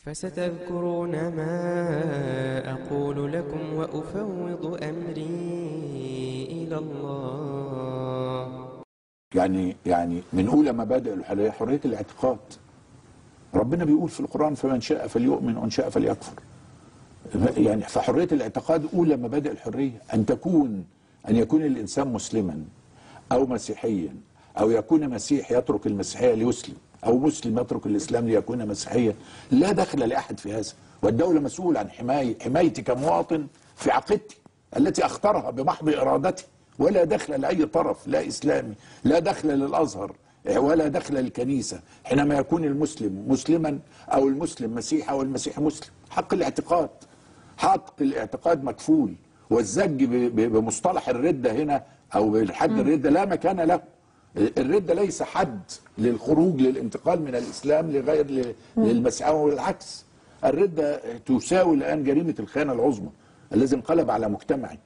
فستذكرون ما أقول لكم وأفوض أمري إلى الله. يعني من أولى مبادئ الحرية حرية الاعتقاد. ربنا بيقول في القرآن فمن شاء فليؤمن ومن شاء فليكفر. يعني فحرية الاعتقاد أولى مبادئ الحرية، أن يكون الإنسان مسلما أو مسيحيا، أو يكون مسيح يترك المسيحية ليسلم، أو مسلم يترك الإسلام ليكون مسيحيا. لا دخل لأحد في هذا، والدولة مسؤولة عن حمايتي كمواطن في عقيدتي التي أختارها بمحض إرادتي، ولا دخل لأي طرف، لا إسلامي، لا دخل للأزهر، ولا دخل للكنيسة. حينما يكون المسلم مسلما أو المسلم مسيحي أو المسيح مسلم، حق الاعتقاد، حق الاعتقاد مكفول. والزج بمصطلح الردة هنا أو بالحد الردة لا مكان له. الردة ليس حد للخروج للانتقال من الإسلام لغير للمسيحية والعكس. الردة تساوي الآن جريمة الخيانة العظمى الذي انقلب على مجتمعي.